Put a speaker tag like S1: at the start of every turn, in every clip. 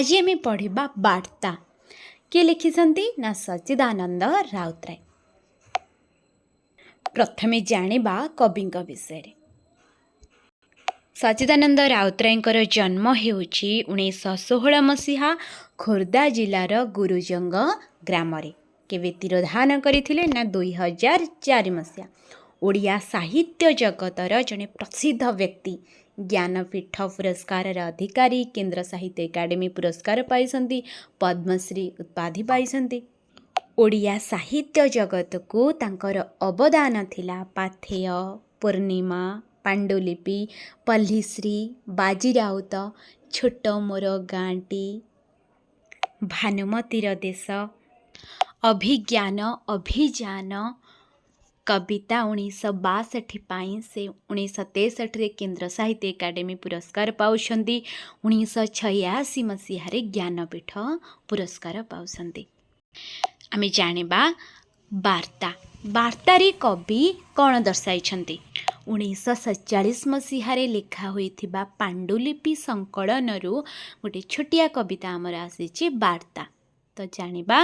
S1: ଆଜି ଆମେ ପଢ଼ିବା ବାର୍ତ୍ତା। କିଏ ଲେଖିଛନ୍ତି ନା ସଚ୍ଚିଦାନନ୍ଦ ରାଉତରାୟ। ପ୍ରଥମେ ଜାଣିବା କବିଙ୍କ ବିଷୟରେ। ସଚ୍ଚିଦାନନ୍ଦ ରାଉତରାୟଙ୍କର ଜନ୍ମ ହେଉଛି 1916 ମସିହା ଖୋର୍ଦ୍ଧା ଜିଲ୍ଲାର ଗୁରୁଜଙ୍ଗ ଗ୍ରାମରେ। କେବେ ତିରୋଧାନ କରିଥିଲେ ନା 2004 ମସିହା। ଓଡ଼ିଆ ସାହିତ୍ୟ ଜଗତର ଜଣେ ପ୍ରସିଦ୍ଧ ବ୍ୟକ୍ତି, ଜ୍ଞାନପୀଠ ପୁରସ୍କାରର ଅଧିକାରୀ, କେନ୍ଦ୍ର ସାହିତ୍ୟ ଏକାଡେମୀ ପୁରସ୍କାର ପାଇଛନ୍ତି, ପଦ୍ମଶ୍ରୀ ଉପାଧି ପାଇଛନ୍ତି। ଓଡ଼ିଆ ସାହିତ୍ୟ ଜଗତକୁ ତାଙ୍କର ଅବଦାନ ଥିଲା ପାଥେୟ, ପୂର୍ଣ୍ଣିମା, ପାଣ୍ଡୁଲିପି, ପଲ୍ଲୀଶ୍ରୀ, ବାଜିରାଉତ, ଛୋଟ ମୋର ଗାଁଟି, ଭାନୁମତୀର ଦେଶ, ଅଭିଜ୍ଞାନ ଅଭିଯାନ କବିତା 1962 ପାଇଁ ସେ 1963ରେ କେନ୍ଦ୍ର ସାହିତ୍ୟ ଏକାଡେମୀ ପୁରସ୍କାର ପାଉଛନ୍ତି। 1986 ମସିହାରେ ଜ୍ଞାନପୀଠ ପୁରସ୍କାର ପାଉଛନ୍ତି। ଆମେ ଜାଣିବା ବାର୍ତ୍ତା। ବାର୍ତ୍ତାରେ କବି କ'ଣ ଦର୍ଶାଇଛନ୍ତି? 1947 ମସିହାରେ ଲେଖା ହୋଇଥିବା ପାଣ୍ଡୁଲିପି ସଂକଳନରୁ ଗୋଟେ ଛୋଟିଆ କବିତା ଆମର ଆସିଛି ବାର୍ତ୍ତା। ତ ଜାଣିବା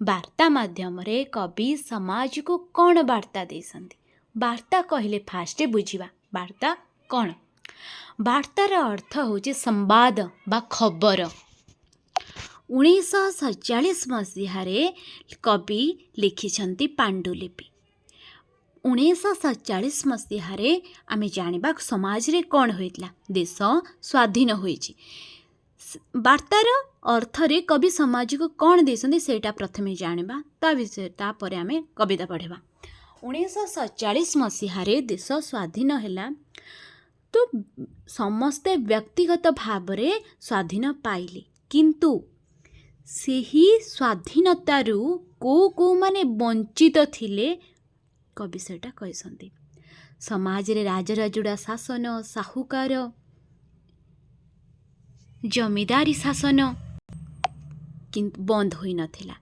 S1: ବାର୍ତ୍ତା ମାଧ୍ୟମରେ କବି ସମାଜକୁ କ'ଣ ବାର୍ତ୍ତା ଦେଇଛନ୍ତି। ବାର୍ତ୍ତା କହିଲେ ଫାଷ୍ଟ ବୁଝିବା ବାର୍ତ୍ତା କ'ଣ। ବାର୍ତ୍ତାର ଅର୍ଥ ହେଉଛି ସମ୍ବାଦ ବା ଖବର। 1947 ମସିହାରେ କବି ଲେଖିଛନ୍ତି ପାଣ୍ଡୁଲିପି। 1947 ମସିହାରେ ଆମେ ଜାଣିବା ସମାଜରେ କ'ଣ ହୋଇଥିଲା। ଦେଶ ସ୍ୱାଧୀନ ହୋଇଛି। ବାର୍ତ୍ତାର ଅର୍ଥରେ କବି ସମାଜକୁ କ'ଣ ଦେଇଛନ୍ତି, ସେଇଟା ପ୍ରଥମେ ଜାଣିବା ତା ବିଷୟରେ, ତାପରେ ଆମେ କବିତା ପଢ଼ିବା। 1947 ମସିହାରେ ଦେଶ ସ୍ୱାଧୀନ ହେଲା ତ ସମସ୍ତେ ବ୍ୟକ୍ତିଗତ ଭାବରେ ସ୍ୱାଧୀନ ପାଇଲେ, କିନ୍ତୁ ସେହି ସ୍ୱାଧୀନତାରୁ କେଉଁ କେଉଁମାନେ ବଞ୍ଚିତ ଥିଲେ, କବି ସେଇଟା କହିଛନ୍ତି। ସମାଜରେ ରାଜରାଜୁଡ଼ା ଶାସନ, ସାହୁକାର ଜମିଦାରୀ ଶାସନ କିନ୍ତୁ ବନ୍ଦ ହୋଇନଥିଲା।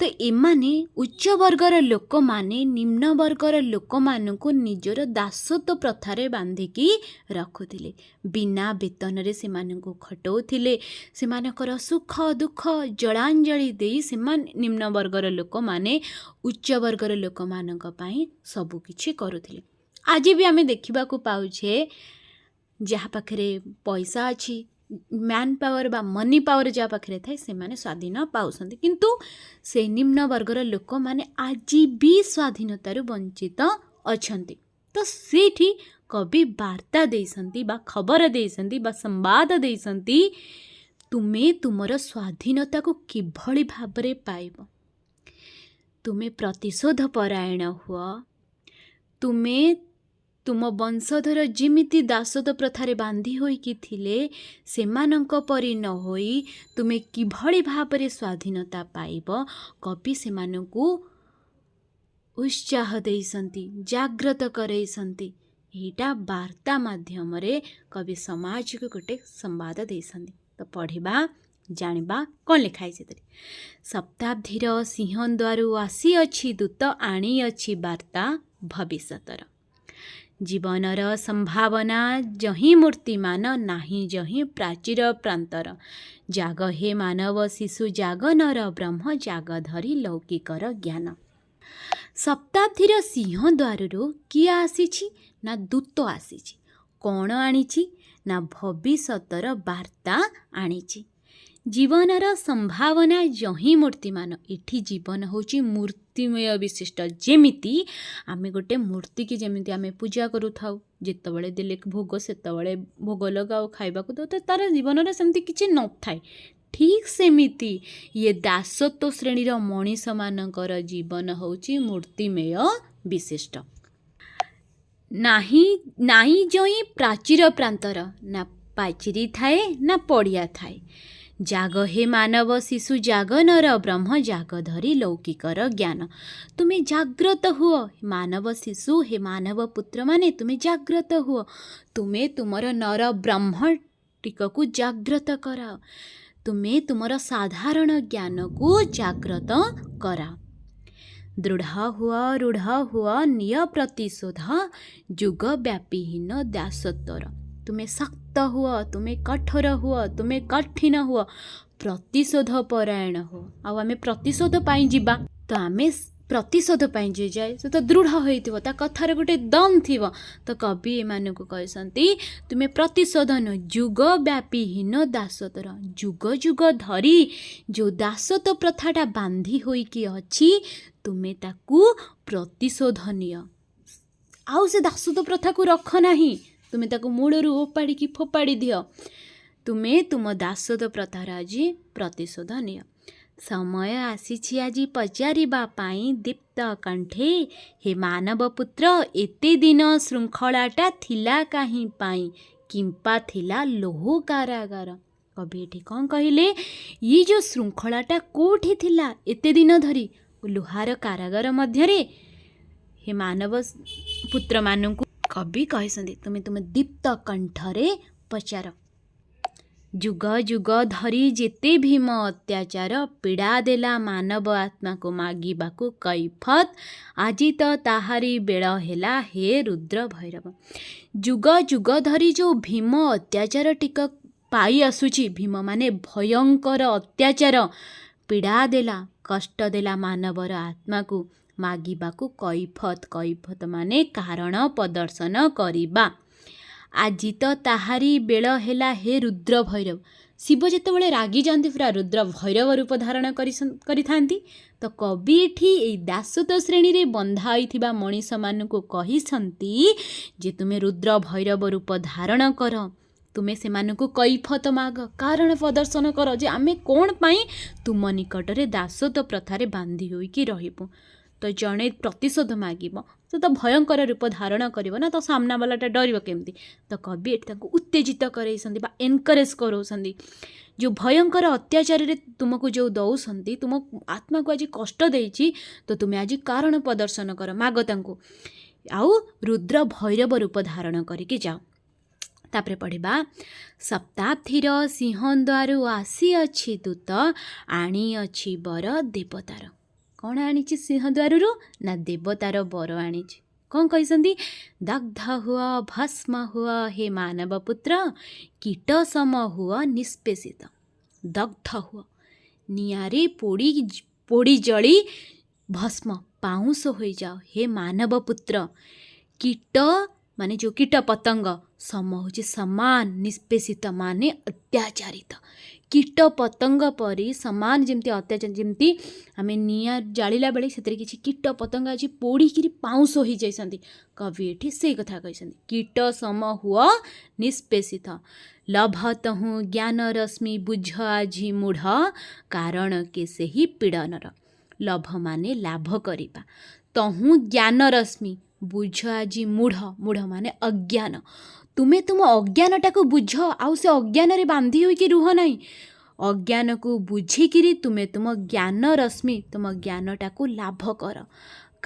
S1: ତ ଏମାନେ ଉଚ୍ଚ ବର୍ଗର ଲୋକମାନେ ନିମ୍ନ ବର୍ଗର ଲୋକମାନଙ୍କୁ ନିଜର ଦାସତ୍ୱ ପ୍ରଥାରେ ବାନ୍ଧିକି ରଖୁଥିଲେ। ବିନା ବେତନରେ ସେମାନଙ୍କୁ ଖଟଉଥିଲେ। ସେମାନଙ୍କର ସୁଖ ଦୁଃଖ ଜଳାଞ୍ଜଳି ଦେଇ ସେମାନେ ନିମ୍ନ ବର୍ଗର ଲୋକମାନେ ଉଚ୍ଚ ବର୍ଗର ଲୋକମାନଙ୍କ ପାଇଁ ସବୁକିଛି କରୁଥିଲେ। ଆଜି ବି ଆମେ ଦେଖିବାକୁ ପାଉଛେ, ଯାହା ପାଖରେ ପଇସା ଅଛି, ମ୍ୟାନ୍ ପାୱାର ବା ମନି ପାୱାର ଯାହା ପାଖରେ ଥାଏ, ସେମାନେ ସ୍ୱାଧୀନ ପାଉଛନ୍ତି, କିନ୍ତୁ ସେ ନିମ୍ନ ବର୍ଗର ଲୋକମାନେ ଆଜି ବି ସ୍ୱାଧୀନତାରୁ ବଞ୍ଚିତ ଅଛନ୍ତି। ତ ସେଇଠି କବି ବାର୍ତ୍ତା ଦେଇଛନ୍ତି ବା ଖବର ଦେଇଛନ୍ତି ବା ସମ୍ବାଦ ଦେଇଛନ୍ତି, ତୁମେ ତୁମର ସ୍ୱାଧୀନତାକୁ କିଭଳି ଭାବରେ ପାଇବ। ତୁମେ ପ୍ରତିଶୋଧ ପରାୟଣ ହୁଅ। ତୁମେ ତୁମ ବଂଶଧର ଯେମିତି ଦାସତ୍ୱ ପ୍ରଥାରେ ବାନ୍ଧି ହୋଇକି ଥିଲେ, ସେମାନଙ୍କ ପରି ନ ହୋଇ ତୁମେ କିଭଳି ଭାବରେ ସ୍ୱାଧୀନତା ପାଇବ, କବି ସେମାନଙ୍କୁ ଉତ୍ସାହ ଦେଇଛନ୍ତି, ଜାଗ୍ରତ କରେଇଛନ୍ତି। ଏଇଟା ବାର୍ତ୍ତା ମାଧ୍ୟମରେ କବି ସମାଜକୁ ଗୋଟେ ସମ୍ବାଦ ଦେଇଛନ୍ତି। ତ ପଢ଼ିବା, ଜାଣିବା କ'ଣ ଲେଖା ହେଇଛି ଏଥିରେ। ଶତାବ୍ଦୀର ସିଂହଦ୍ୱାରୁ ଆସିଅଛି ଦୂତ, ଆଣିଅଛି ବାର୍ତ୍ତା ଭବିଷ୍ୟତର। ଜୀବନର ସମ୍ଭାବନା ଯହିଁ ମୂର୍ତ୍ତିମାନ, ନାହିଁ ଯହିଁ ପ୍ରାଚୀର ପ୍ରାନ୍ତର। ଜାଗ ହେ ମାନବ ଶିଶୁ, ଜାଗ ନର ବ୍ରହ୍ମ, ଜାଗ ଧରି ଲୌକିକର ଜ୍ଞାନ। ଶତାବ୍ଦୀର ସିଂହଦ୍ୱାରରୁ କିଏ ଆସିଛି ନା ଦୂତ ଆସିଛି। କ'ଣ ଆଣିଛି ନା ଭବିଷ୍ୟତର ବାର୍ତ୍ତା ଆଣିଛି। ଜୀବନର ସମ୍ଭାବନା ଯହିଁ ମୂର୍ତ୍ତିମାନ। ଏଠି ଜୀବନ ହେଉଛି ମୂର୍ତ୍ତିମୟ ବିଶିଷ୍ଟ। ଯେମିତି ଆମେ ଗୋଟେ ମୂର୍ତ୍ତିକି ଯେମିତି ଆମେ ପୂଜା କରୁଥାଉ, ଯେତେବେଳେ ଦେଲେ ଭୋଗ ସେତେବେଳେ ଭୋଗ ଲଗାଉ, ଖାଇବାକୁ ଦେଉ, ତ ତା'ର ଜୀବନରେ ସେମିତି କିଛି ନଥାଏ। ଠିକ୍ ସେମିତି ଇଏ ଦାସତ୍ୱ ଶ୍ରେଣୀର ମଣିଷମାନଙ୍କର ଜୀବନ ହେଉଛି ମୂର୍ତ୍ତିମୟ ବିଶିଷ୍ଟ। ନାହିଁ ନାଇଁ ଯହିଁ ପ୍ରାଚୀର ପ୍ରାନ୍ତର, ନା ପାଚେରୀ ଥାଏ ନା ପଡ଼ିଆ ଥାଏ। ଜାଗ ହେ ମାନବ ଶିଶୁ, ଜାଗ ନର ବ୍ରହ୍ମ, ଜାଗ ଧରି ଲୌକିକର ଜ୍ଞାନ। ତୁମେ ଜାଗ୍ରତ ହୁଅ ମାନବ ଶିଶୁ, ହେ ମାନବ ପୁତ୍ରମାନେ, ତୁମେ ଜାଗ୍ରତ ହୁଅ। ତୁମେ ତୁମର ନର ବ୍ରହ୍ମ ଟିକକୁ ଜାଗ୍ରତ କରାଅ। ତୁମେ ତୁମର ସାଧାରଣ ଜ୍ଞାନକୁ ଜାଗ୍ରତ କରାଅ। ଦୃଢ଼ ହୁଅ, ରୂଢ଼ ହୁଅ, ନିଅ ପ୍ରତିଶୋଧ ଯୁଗ ବ୍ୟାପୀହୀନ ଦାସତ୍ୱର। ତୁମେ ଶକ୍ତ ହୁଅ, ତୁମେ କଠୋର ହୁଅ, ତୁମେ କଠିନ ହୁଅ। ପ୍ରତିଶୋଧ ପରାୟଣ ହୁଅ। ଆଉ ଆମେ ପ୍ରତିଶୋଧ ପାଇଁ ଯିବା ତ, ଆମେ ପ୍ରତିଶୋଧ ପାଇଁ ଯିଏ ଯାଏ, ସେ ତ ଦୃଢ଼ ହୋଇଥିବ, ତା କଥାରେ ଗୋଟେ ଦମ୍ ଥିବ। ତ କବି ଏମାନଙ୍କୁ କହିଛନ୍ତି, ତୁମେ ପ୍ରତିଶୋଧ ନିଅ ଯୁଗ ବ୍ୟାପୀ ହୀନ ଦାସତ୍ୱର। ଯୁଗ ଯୁଗ ଧରି ଯେଉଁ ଦାସତ୍ୱ ପ୍ରଥାଟା ବାନ୍ଧି ହୋଇକି ଅଛି, ତୁମେ ତାକୁ ପ୍ରତିଶୋଧ ନିଅ। ଆଉ ସେ ଦାସତ୍ୱ ପ୍ରଥାକୁ ରଖ ନାହିଁ, ତୁମେ ତାକୁ ମୂଳରୁ ଓପାଡ଼ିକି ଫୋପାଡ଼ି ଦିଅ। ତୁମେ ତୁମ ଦାସତ୍ୱ ପ୍ରଥାର ଆଜି ପ୍ରତିଶୋଧ ନିଅ। ସମୟ ଆସିଛି ଆଜି ପଚାରିବା ପାଇଁ ଦୀପ୍ତ କଣ୍ଠେ, ହେ ମାନବ ପୁତ୍ର, ଏତେ ଦିନ ଶୃଙ୍ଖଳାଟା ଥିଲା କାହିଁ ପାଇଁ, କିମ୍ପା ଥିଲା ଲୌହ କାରାଗାର? କବି ଏଠି କ'ଣ କହିଲେ? ଇଏ ଯେଉଁ ଶୃଙ୍ଖଳାଟା କେଉଁଠି ଥିଲା ଏତେ ଦିନ ଧରି? ଲୁହାର କାରାଗାର ମଧ୍ୟରେ। ହେ ମାନବ ପୁତ୍ରମାନଙ୍କୁ କବି କହିଛନ୍ତି, ତୁମେ ତୁମ ଦୀପ୍ତ କଣ୍ଠରେ ପଚାର। ଯୁଗ ଯୁଗ ଧରି ଯେତେ ଭୀମ ଅତ୍ୟାଚାର ପୀଡ଼ା ଦେଲା ମାନବ ଆତ୍ମାକୁ ମାଗିବାକୁ କୈଫତ, ଆଜି ତ ତାହାରି ବେଳ ହେଲା ହେ ରୁଦ୍ର ଭୈରବ। ଯୁଗ ଯୁଗ ଧରି ଯେଉଁ ଭୀମ ଅତ୍ୟାଚାର ଟିକ ପାଇ ଆସୁଛି, ଭୀମ ମାନେ ଭୟଙ୍କର ଅତ୍ୟାଚାର, ପୀଡ଼ା ଦେଲା, କଷ୍ଟ ଦେଲା ମାନବର ଆତ୍ମାକୁ ମାଗିବାକୁ କୈଫତ। କୈଫତ ମାନେ କାରଣ ପ୍ରଦର୍ଶନ କରିବା। ଆଜି ତ ତାହାରି ବେଳ ହେଲା ହେ ରୁଦ୍ର ଭୈରବ। ଶିବ ଯେତେବେଳେ ରାଗିଯାଆନ୍ତି, ପୁରା ରୁଦ୍ର ଭୈରବ ରୂପ ଧାରଣ କରିଥାନ୍ତି। ତ କବି ଏଠି ଏଇ ଦାସତ୍ୱ ଶ୍ରେଣୀରେ ବନ୍ଧା ହୋଇଥିବା ମଣିଷମାନଙ୍କୁ କହିଛନ୍ତି ଯେ ତୁମେ ରୁଦ୍ର ଭୈରବ ରୂପ ଧାରଣ କର, ତୁମେ ସେମାନଙ୍କୁ କୈଫତ ମାଗ, କାରଣ ପ୍ରଦର୍ଶନ କର ଯେ ଆମେ କ'ଣ ପାଇଁ ତୁମ ନିକଟରେ ଦାସତ୍ୱ ପ୍ରଥାରେ ବାନ୍ଧି ହୋଇକି ରହିବୁ। ତ ଜଣେ ପ୍ରତିଶୋଧ ମାଗିବ, ସେ ତ ଭୟଙ୍କର ରୂପ ଧାରଣ କରିବ ନା, ତ ସାମ୍ନାବାଲାଟା ଡରିବ କେମିତି? ତ କବି ଏଠି ତାଙ୍କୁ ଉତ୍ତେଜିତ କରେଇଛନ୍ତି ବା ଏନକରେଜ୍ କରାଉଛନ୍ତି। ଯେଉଁ ଭୟଙ୍କର ଅତ୍ୟାଚାରରେ ତୁମକୁ ଯେଉଁ ଦେଉଛନ୍ତି, ତୁମ ଆତ୍ମାକୁ ଆଜି କଷ୍ଟ ଦେଇଛି, ତ ତୁମେ ଆଜି କାରଣ ପ୍ରଦର୍ଶନ କର, ମାଗ ତାଙ୍କୁ, ଆଉ ରୁଦ୍ର ଭୈରବ ରୂପ ଧାରଣ କରିକି ଯାଅ। ତାପରେ ପଢ଼ିବା। ଶତାବ୍ଦୀର ସିଂହଦ୍ୱାରୁ ଆସିଅଛି ଦୂତ, ଆଣିଅଛି ବର ଦେବତାର। କ'ଣ ଆଣିଛି ସିଂହଦ୍ୱାରରୁ? ନା, ଦେବତାର ବର ଆଣିଛି। କ'ଣ କହିଛନ୍ତି? ଦଗ୍ଧ ହୁଅ, ଭସ୍ମ ହୁଅ ହେ ମାନବ ପୁତ୍ର, କୀଟ ସମ ହୁଅ ନିଷ୍ପେଷିତ। ଦଗ୍ଧ ହୁଅ, ନିଆଁରେ ପୋଡ଼ି ପୋଡ଼ି ଜଳି ଭସ୍ମ ପାଉଁଶ ହୋଇଯାଅ ହେ ମାନବ ପୁତ୍ର। କୀଟ ମାନେ ଯେଉଁ କୀଟ ପତଙ୍ଗ, ସମ ହେଉଛି ସମାନ, ନିଷ୍ପେଷିତ ମାନେ ଅତ୍ୟାଚାରିତ। କୀଟ ପତଙ୍ଗ ପରି ସମାନ ଯେମିତି ଅତ୍ୟାଚାର, ଯେମିତି ଆମେ ନିଆଁ ଜାଳିଲା ବେଳେ ସେଥିରେ କିଛି କୀଟ ପତଙ୍ଗ ଆଜି ପୋଡ଼ିକିରି ପାଉଁଶ ହୋଇଯାଇଛନ୍ତି, କବି ଏଠି ସେଇ କଥା କହିଛନ୍ତି। କୀଟ ସମ ହୁଅ ନିଷ୍ପେଷିତ। ଲଭ ତହୁଁ ଜ୍ଞାନ ରଶ୍ମି, ବୁଝ ଆଜି ମୂଢ଼, କାରଣ କେ ସେହି ପୀଡ଼ନର। ଲଭ ମାନେ ଲାଭ କରିବା, ତହୁଁ ଜ୍ଞାନ ରଶ୍ମି, ବୁଝ ଆଜି ମୂଢ଼। ମୂଢ଼ ମାନେ ଅଜ୍ଞାନ। ତୁମେ ତୁମ ଅଜ୍ଞାନଟାକୁ ବୁଝ, ଆଉ ସେ ଅଜ୍ଞାନରେ ବାନ୍ଧି ହୋଇକି ରୁହ ନାହିଁ। ଅଜ୍ଞାନକୁ ବୁଝିକିରି ତୁମେ ତୁମ ଜ୍ଞାନ ରଶ୍ମି, ତୁମ ଜ୍ଞାନଟାକୁ ଲାଭ କର।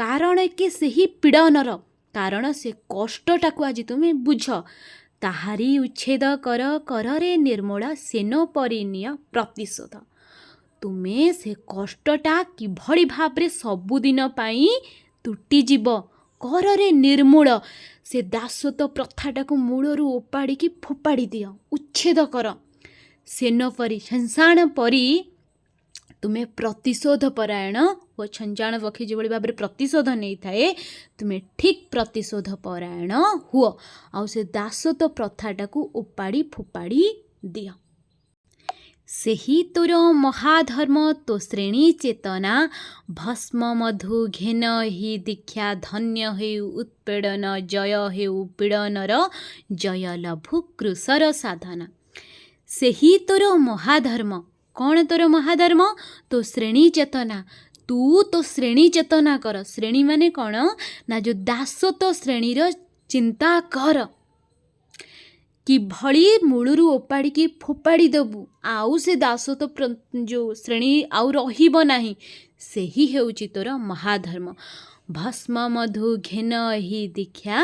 S1: କାରଣ କି ସେହି ପୀଡ଼ନର କାରଣ, ସେ କଷ୍ଟଟାକୁ ଆଜି ତୁମେ ବୁଝ। ତାହାରି ଉଚ୍ଛେଦ କର, କରରେ ନିର୍ମୂଳ, ସେନ ପରି ନିଅ ପ୍ରତିଶୋଧ। ତୁମେ ସେ କଷ୍ଟଟା କିଭଳି ଭାବରେ ସବୁଦିନ ପାଇଁ ତୁଟିଯିବ, କରରେ ନିର୍ମୂଳ, ସେ ଦାସତ୍ୱ ପ୍ରଥାଟାକୁ ମୂଳରୁ ଓପାଡ଼ିକି ଫୋପାଡ଼ି ଦିଅ, ଉଚ୍ଛେଦ କର। ସେନ ପରି, ଛଞ୍ଚାଣ ପରି ତୁମେ ପ୍ରତିଶୋଧ ପରାୟଣ ଓ ଛଞ୍ଚାଣ ପକ୍ଷୀ ଯେଭଳି ଭାବରେ ପ୍ରତିଶୋଧ ନେଇଥାଏ, ତୁମେ ଠିକ୍ ପ୍ରତିଶୋଧ ପରାୟଣ ହୁଅ ଆଉ ସେ ଦାସତ୍ୱ ପ୍ରଥାଟାକୁ ଓପାଡ଼ି ଫୋପାଡ଼ି ଦିଅ। ସେହି ତୋର ମହାଧର୍ମ, ତୋ ଶ୍ରେଣୀ ଚେତନା, ଭସ୍ମ ମଧୁ ଘେନ ଏହି ଦୀକ୍ଷା। ଧନ୍ୟ ହେଉ ଉତ୍ପୀଡ଼ନ, ଜୟ ହେଉ ପୀଡ଼ନର, ଜୟ ଲଭୁ କୃଶର ସାଧନା। ସେହି ତୋର ମହାଧର୍ମ। କ'ଣ ତୋର ମହାଧର୍ମ? ତୋ ଶ୍ରେଣୀ ଚେତନା। ତୁ ତୋ ଶ୍ରେଣୀ ଚେତନା କର। ଶ୍ରେଣୀ ମାନେ କ'ଣ ନା, ଯେଉଁ ଦାସତ୍ୱ ଶ୍ରେଣୀର ଚିନ୍ତା କର, କିଭଳି ମୂଳରୁ ଓପାଡ଼ିକି ଫୋପାଡ଼ି ଦେବୁ, ଆଉ ସେ ଦାସତ୍ୱ ଯେଉଁ ଶ୍ରେଣୀ ଆଉ ରହିବ ନାହିଁ, ସେହି ହେଉଛି ତୋର ମହାଧର୍ମ। ଭସ୍ମ ମଧୁ ଘେନ ଏହି ଦୀକ୍ଷା।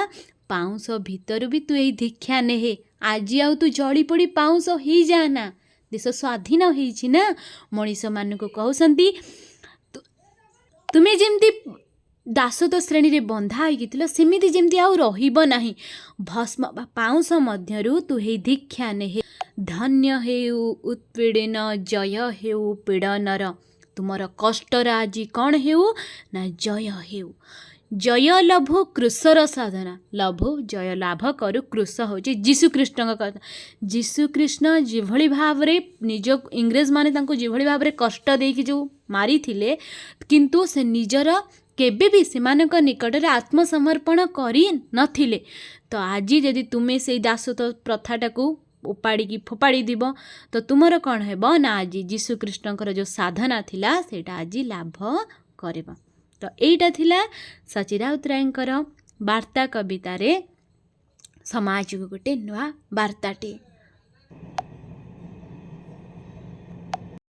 S1: ପାଉଁଶ ଭିତରୁ ବି ତୁ ଏଇ ଦୀକ୍ଷା ନେହେ। ଆଜି ଆଉ ତୁ ଜଳି ପୋଡ଼ି ପାଉଁଶ ହେଇଯାନା। ଦେଶ ସ୍ୱାଧୀନ ହେଇଛି ନା, ମଣିଷମାନଙ୍କୁ କହୁଛନ୍ତି, ତୁମେ ଯେମିତି ଦାସତ୍ୱ ଶ୍ରେଣୀରେ ବନ୍ଧା ହେଇକି ଥିଲ, ସେମିତି ଯେମିତି ଆଉ ରହିବ ନାହିଁ। ଭସ୍ମ ବା ପାଉଁଶ ମଧ୍ୟରୁ ତୁ ହେଇ ଦୀକ୍ଷା ନେହେ। ଧନ୍ୟ ହେଉ ଉତ୍ପୀଡ଼ିନ, ଜୟ ହେଉ ପୀଡ଼ନର। ତୁମର କଷ୍ଟର ଆଜି କ'ଣ ହେଉ ନା ଜୟ ହେଉ। ଜୟ ଲଭୁ କ୍ରୁଶର ସାଧନା। ଲଭୁ ଜୟ ଲାଭ କରୁ। କ୍ରୁଶ ହେଉଛି ଯୀଶୁଖ୍ରୀଷ୍ଟଙ୍କ କଥା। ଯୀଶୁଖ୍ରୀଷ୍ଟ ଯେଭଳି ଭାବରେ ନିଜ ଇଂରେଜମାନେ ତାଙ୍କୁ ଯେଭଳି ଭାବରେ କଷ୍ଟ ଦେଇକି ଯେଉଁ ମାରିଥିଲେ, କିନ୍ତୁ ସେ ନିଜର କେବେ ବି ସେମାନଙ୍କ ନିକଟରେ ଆତ୍ମସମର୍ପଣ କରିନଥିଲେ। ତ ଆଜି ଯଦି ତୁମେ ସେଇ ଦାସତ୍ୱ ପ୍ରଥାଟାକୁ ଉପାଡ଼ିକି ଫୋପାଡ଼ି ଦିବ, ତ ତୁମର କ'ଣ ହେବ ନା ଆଜି ଯୀଶୁଖ୍ରୀଷ୍ଟଙ୍କର ଯେଉଁ ସାଧନା ଥିଲା, ସେଇଟା ଆଜି ଲାଭ କରିବ। ତ ଏଇଟା ଥିଲା ସଚି ରାଉତରାୟଙ୍କର ବାର୍ତ୍ତା କବିତାରେ ସମାଜକୁ ଗୋଟେ ନୂଆ ବାର୍ତ୍ତାଟିଏ।